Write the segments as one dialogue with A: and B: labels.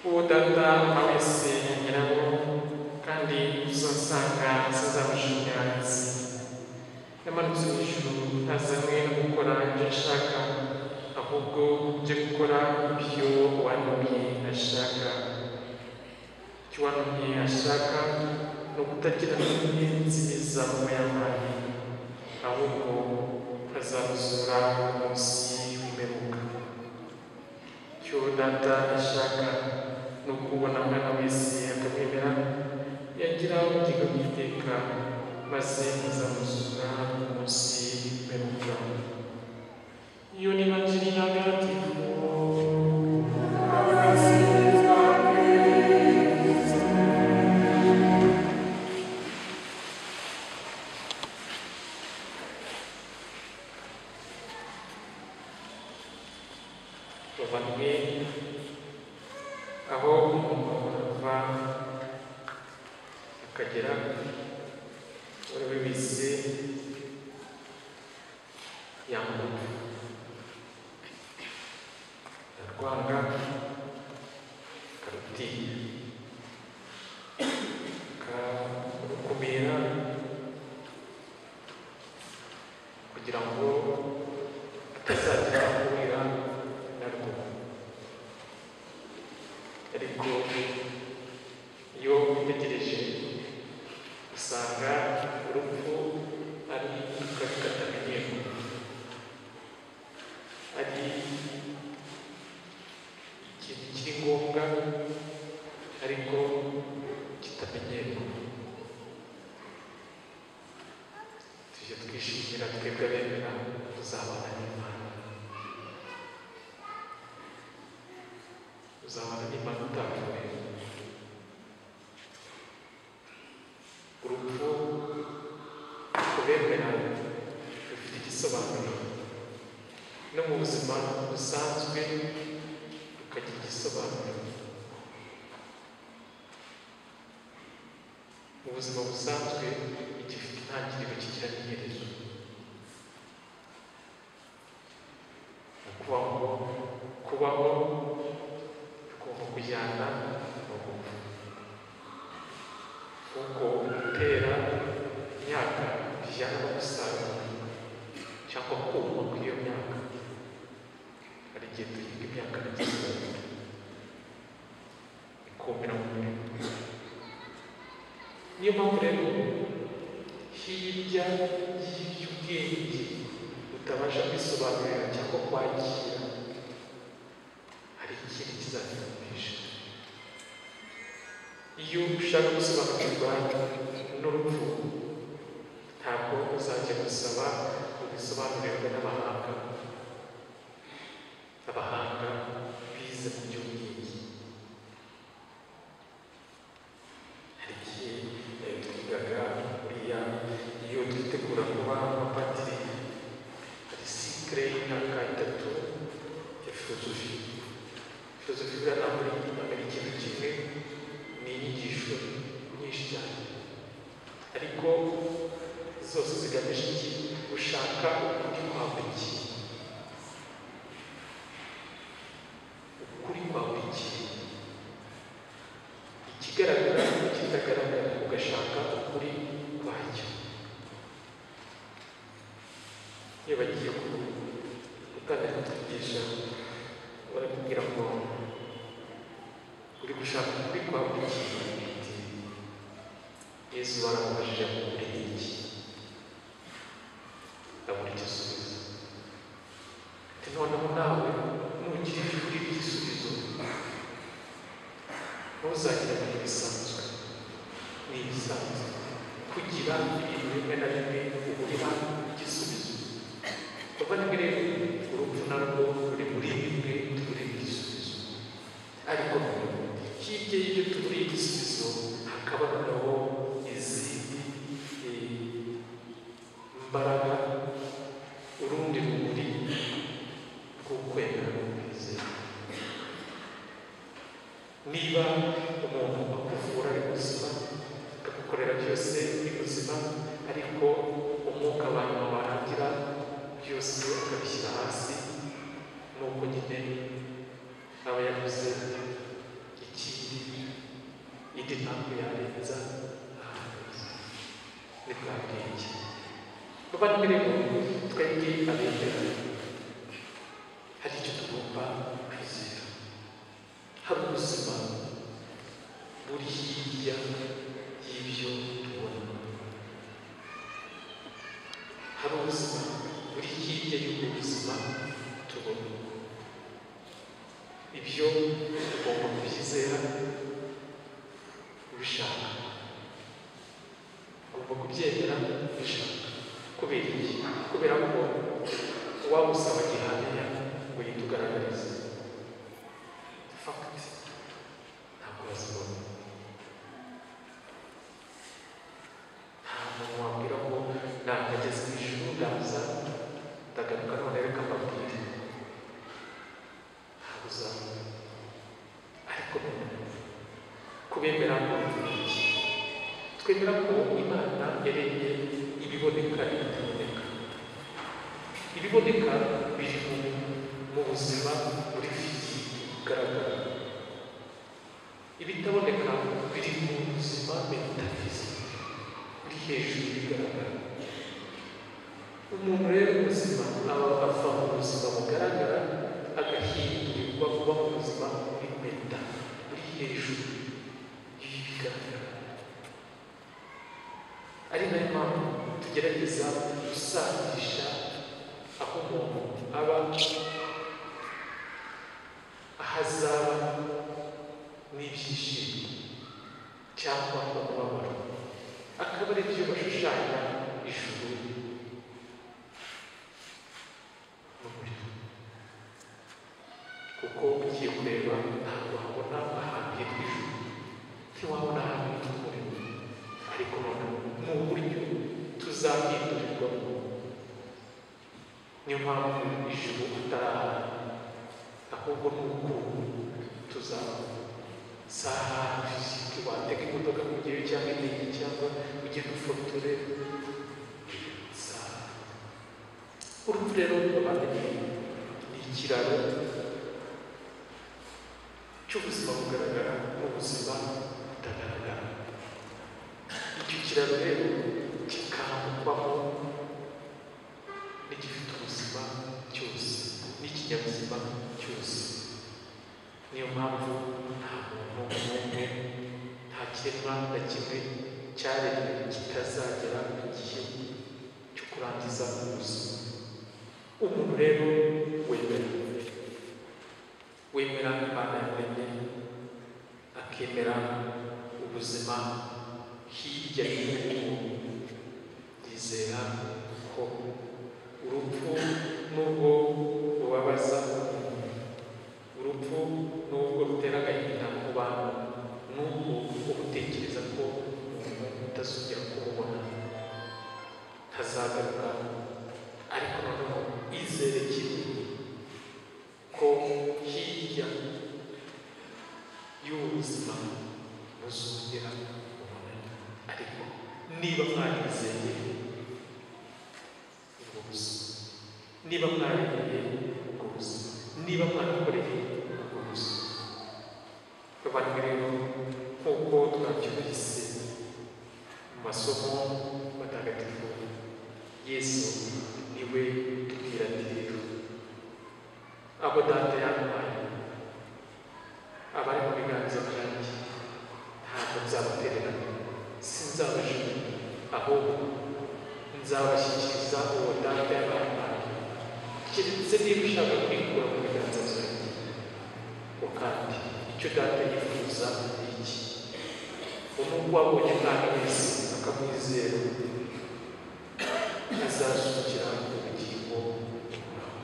A: Uwo Data ampa wese anyuraho, kandi uzasanga sinzamujugunya hanze. Namanutse mu ijuru ntazanywe no gukora ibyo nshaka, ahubwo nje gukora ibyo uwantumye ashaka. Icyo uwantumye ashaka ni ukutagira n'umwe nzimiza mu yampaye, ahubwo azamuzura ku munsi w'imperuka. Icyo Data ashaka ni ukubona Umwana wese akamwemera, yagira ubugingo bw'iteka, maze azamuzura ku munsi w'imperuka. Iyo ni Injili ntagatifu. Bavandimwe, aho umuntu ava akagera, uwo ari we wese yanga urupfu, ararwanga, akarutinya, akarukumira kugira ngo atazagira aho ahurira narwo. Ariko iyo witegereje usanga urupfu ari akabi katamenyerwa, ari ikintu kiri ngombwa ariko kitamenyerwa. Tujye twishimira twebwe abemera tuzabana n'Imana, uzabana n'Imana utapfuye. Urupfu ku bemera rufite igisobanuro, no mu buzima busanzwe rukagira igisobanuro. Mu buzima busanzwe igifite intangiriro kigira n'iherezo. Ni ukuvuga ngo kubaho bigomba kujyana no gupfa, kuko gutera imyaka bijyana no gusarura cyangwa kuma kw'iyo myaka. Hari igihe duhinga imyaka ntigisarure, ikumira mu murima. Niyo mpamvu rero hirya y'iby'ubwenge utabasha kwisobanurira cyangwa kwakira, hari ikindi kizabikumisha. Iyo ushaka gusobanukirwa n'urupfu, ntabwo uzajya gusaba ubisobanurirwe n'abahanga, abahanga bize mu by'ubwenge. Hari igihe twigaga buriya iyo twitegura kuba abapadiri, hari cycle y'imyaka 3 ya filozofi. Filozofi buriya ntabwo ari ikintu kimwe, ni inyigisho nyinshi cyane, ariko zose zigamije iki? Gushaka ukuri kwa buri kintu, ukuri kwa buri kintu, ikigaragara n'ikitagaragara, ugashaka ukuri kwacyo. Iyo bagiye gutangira kutwigisha, barakubwira ngo uri gushaka ukuri kwa buri kintu. Yesu baramubajije ngo uri iki? Abura igisubizo. Ati noneho nawe nugira ibyo uri igisubizo, ntuzagire ngo ni ibisanzwe. Ni ibisanzwe kugira ibintu bimwe na bimwe uburira igisubizo. Bavandimwe rero, urupfu narwo ruri muri bimwe tuburira igisubizo, ariko hirya y'ibyo tuburiye igisubizo hakaba noneho izindi mbaraga, urundi rumuri rw'ukwemera no kwizera. Niba umuntu akuvura ari muzima, akagukorera byose uri muzima, ariko umwuka wa nyuma warangira byose akabishyira hasi, nuko nyine aba yavuze Indi ntambwe yarenza ahantu heza ni bwa bwenge. Bavandimwe rero, twebwe abemera hari icyo tugomba kwizera. Hari ubuzima buri hirya y'ibyo tubona, hari ubuzima buri hirya y'ubwo buzima tubona. Ibyo tugomba kubyizera ubishaka, ugomba kubyemera ubishaka. Kubera iki? Kubera ko uwagusaba gihamya ngo yitugaragarize fact ntabwo bazibona. Nta muntu wabwira ko nageze mu ijuru ndaza ndagaruka none reka mbabwire, ntabwo uzabona. Ariko kubemera ko iki? Twemera ko Imana yaremye ibiboneka n'ibitaboneka. Ibiboneka biri mu buzima buri fiziki bugaragara, ibitaboneka biri mu buzima metafiziki buri hejuru bigaragara. Umuntu rero ubuzima aba ava mu buzima bugaragara agahindurirwa kuba mu buzima buri meta, buri hejuru y'ibigaragara. Ari nayo mpamvu tugerageza gusanisha aho umuntu aba, ahazaba n'ibyishimo cyangwa umubabaro, akaba ari byo bashushanya ijuru n'umuriro. Kuko ugiye kureba ntabwo wabona ahantu hitwa ijuru, ntiwabona ahantu hitwa umuriro. Ariko noneho mu buryo tuzahindurirwamo, niyo mpamvu ijuru atari ahantu, ahubwo ni ukuntu tuzaba. Si ahantu fizike watega imodoka kujyayo cyangwa indege cyangwa ugenda ufotore. Urupfu rero abandi ni ikiraro cy'ubuzima bugaragara n'ubuzima butagaragara. Icyo kiraro rero kikambukwamo n'igifite ubuzima cyose, n'ikinyabuzima cyose. Niyo mpamvu nta muntu n'umwe, nta kiremwa na kimwe cyaremwe kitazagera igihe cyo kurangiza ubuzima. Umuntu rero wemera Imana yamuremye, akemera ubuzima hirya y'ubu, yizera ko urupfu nubwo rubabaza umuntu, urupfu nubwo rutera agahinda mu bantu, nubwo utekereza ko umuntu utazongera kumubona, ntazagaruka, ariko noneho izere kimwe ko hirya y'ubuzima muzongera kubonana. Ariko niba mwarizeye ubwo buzima, niba mwaremeye ubwo buzima, niba mwarakoreye ubwo buzima. Bavandimwe rero, nk'uko twabyumvise mu masomo matagatifu, Yesu niwe utubwira ati rero abo Data yampaye abari mu biganza byanjye ntabwo nzabatererana, sinzabajugunya, ahubwo nzabashyikiriza uwo Data yabampaye, keretse niba ushaka kwikura mu biganza byanjye. Ngo kandi icyo Data yifuza ni iki? Ngo wabonye umwana wese akamwizera azasukira ubugingo buhoraho.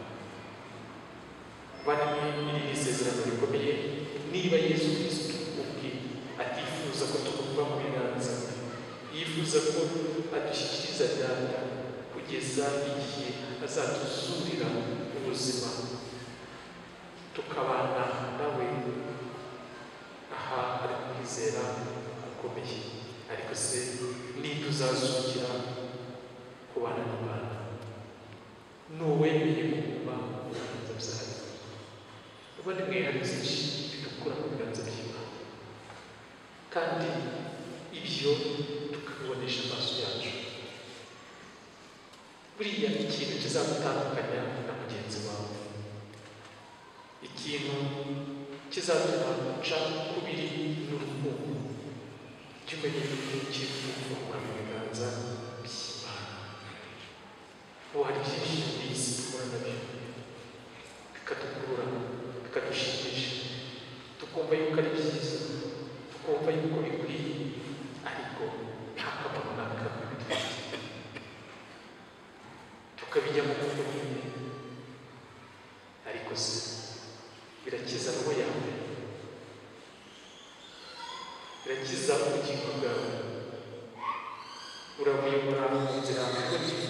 A: Bavandimwe, iri ni isezerano rikomeye. Niba Yesu Kristo ubwe atifuza ko tumuva mu biganza, yifuza ko adushyikiriza Data kugeza igihe azatuzurira ubuzima tukabana nawe, aha ari kwizera gukomeye. Ariko se nituzazukira kubana n'Imana? N'uwemeye kuguma mu biganza byayo. Bavandimwe, hari byinshi bidukura mu biganza by'Imana, kandi Ibyo tukabibonesha amaso yacu. Buriya ikintu kizagutandukanya na mugenzi wawe, ikintu kizatuma uca kubiri n'urukundo, jya umenya yuko kiri kugukura mu biganza by'Imana. Ubu hari byinshi muri iyi si duhura nabyo bikadukurura, bikadushimisha, tukumva yuko ari byiza, tukumva yuko bikwiye, ariko nta kamaro na kamwe bidufitiye. Tukabijyamo kuko nyine, ariko se birakiza roho yawe? Birakiza ubugingo bwawe? Urabuyobora mu nzira iboneye,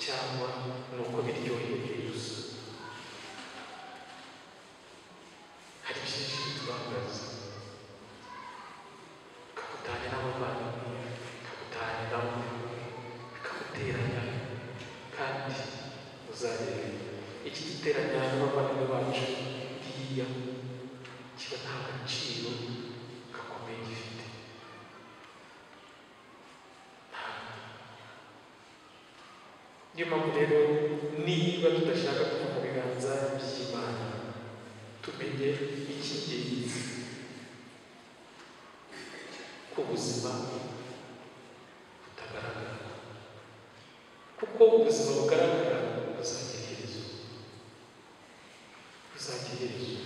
A: cyangwa ni uko biryoheye gusa? Hari byinshi biturangaza, bikagutanya n'abavandimwe, bikagutanya nabo, bikaguteranya. Kandi uzarebe ikiduteranya n'abavandimwe bacu, buriya kiba nta gaciro gakomeye gifite. Niyo mpamvu rero niba tudashaka kuva mu biganza by'Imana, tumenye icy'ingenzi ku buzima butagaragara, kuko ubuzima bugaragara buzagira iherezo, buzagira iherezo,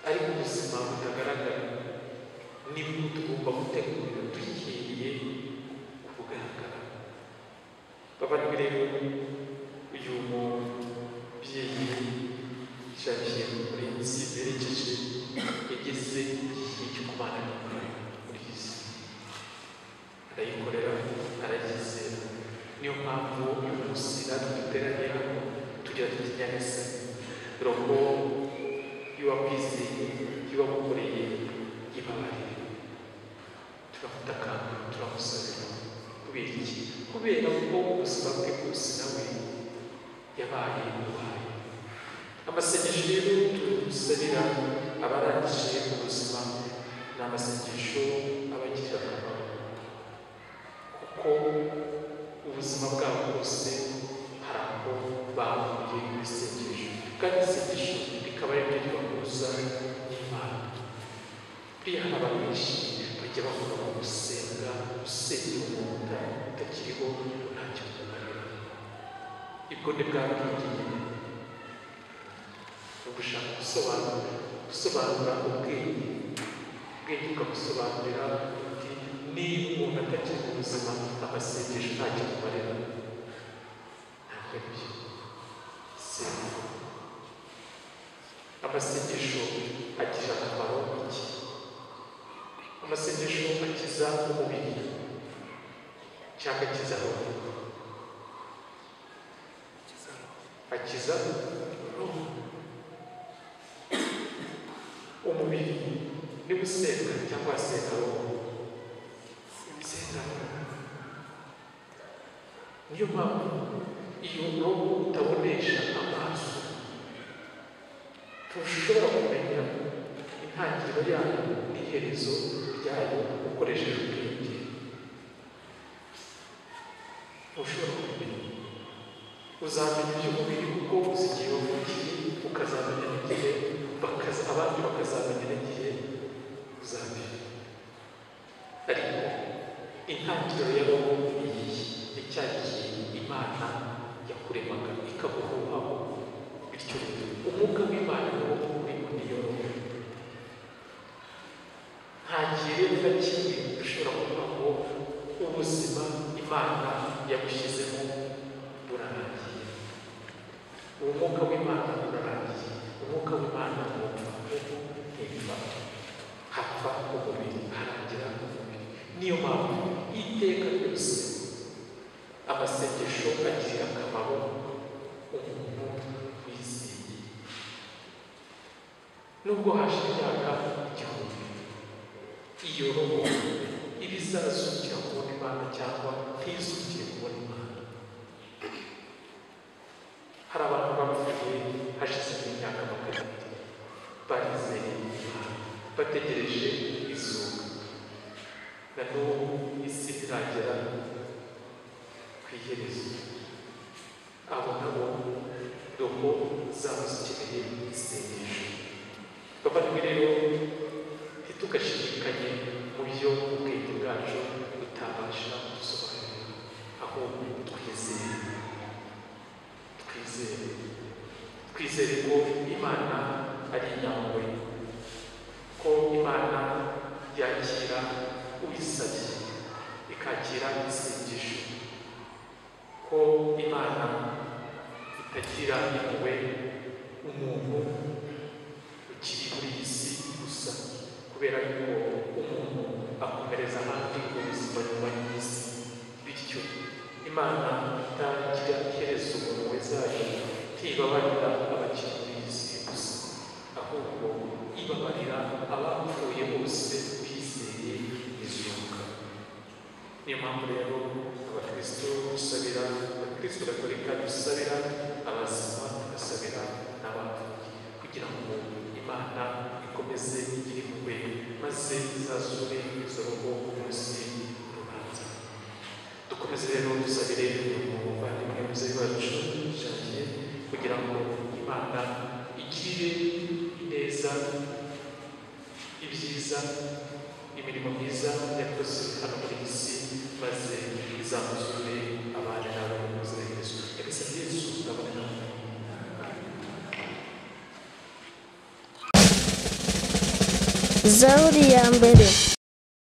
A: ariko ubuzima butagaragara nibwo tugomba gutegurira duhereye ku bugaragara. Bavandimwe rero, uyu mubyeyi Jean Pierre Murenzi berekeje yageze igihe cyo kubana n'Imana muri iyi si, arayikorera, arayizera. Niyo mpamvu uyu munsi natwe duteraniye hano tugira tuti: Nyagasani, roho y'uwakwizeye, y'uwagukoreye, ibabarire. Turamutakambira, turamusabira. Kubera iki? Kubera ko ubuzima bwe bwose nawe yabaye ubaye. Amasengesho rero dusabira abarangije ubuzima ni amasengesho abagirira akamaro, kuko ubuzima bwabo bwose hari aho bavuye mu isengesho, kandi isengesho rikaba ari ryo ribahuza n'Imana. Buriya hari abantu benshi bajya bavuga ngo gusenga, usengera umuntu utakiriho ntacyo kumarira. Ibwo ni bwa bwenge nyine, ni ugushaka gusobanura ubwenge. Ubwenge bukagusobanurira uti niba umuntu atakiri mu buzima, amasengesho ntacyo kumarira. Ntabwo ari byo. Senga. Amasengesho agira akamaro iki? Amasengesho akiza umubiri cyangwa akiza roho? Akiza roho. Umubiri niba usenga cyangwa wasenga roho? Senga roho. Niyo mpamvu iyo roho utabonesha amaso, ntushobora kumenya intangiriro yayo n'iherezo ryayo ukoresheje ubwenge. Ntushobora kubimenya. Uzamenya iby'umubiri kuko uzi igihe wavukiye, ukazamenya n'igihe abandi bakazamenya n'igihe uzamenya. Ariko intangiriro ya roho ni iyi: ni cya gihe Imana yakuremaga ikaguhuhaho. Bityo umwuka w'Imana niwo urimo, niyo roho. Nta gihe rero na kimwe ushobora kuvuga ngo ubuzima Imana yagushyizemo burarangiye, uwo mwuka w'Imana urarangiye. Umwuka w'Imana ntupfa, kuko ntipfa, hapfa umubiri, harangira umubiri. Niyo mpamvu iteka ryose amasengesho agirira akamaro umuntu wizeye, nubwo hashira imyaka 1000, iyo roho iba izazukira kubona Imana cyangwa ntizukire kubona Imana. Hari abantu bapfuye hashize imyaka 200 barizeye Imana, bategereje izuba. Na n'ubu isi ntiragera ku iherezo. Abo nabo roho zabo zikeneye isengesho. Bavandimwe rero, ntitugashidikanye mu byo ubwenge bwacu butabasha gusobanura, ahubwo twizere, twizere, twizere ko Imana ari inyampuhwe, ko Imana yakira uyisabye, ikakira isengesho, ko Imana itagira impuhwe umuntu ukiri muri iyi si gusa, kubera yuko umuntu akomereza ahandi ubuzima nyuma y'isi. Bityo Imana itagira iherezo mu mpuhwe zayo ntibabarira abakiri muri iyi si gusa, ahubwo ibabarira abapfuye bose bizeye izuka. Niyo mpamvu rero abakristo dusabira, abakristo gatolika dusabira abazima, tugasabira n'abapfuye, kugira ngo Imana ikomeze igire impuhwe maze izazure izo roho ku munsi w'urubanza. Dukomeze rero dusabire umuvandimwe muzehe wacu Janvier, kugira ngo Imana igirire neza ibyiza, imirimo myiza yakoze hano muri iyi si, maze izamuzure abana nawe mu buziraherezo. Nyagasani Yezu abane namwe.
B: Zaburi ya mbere.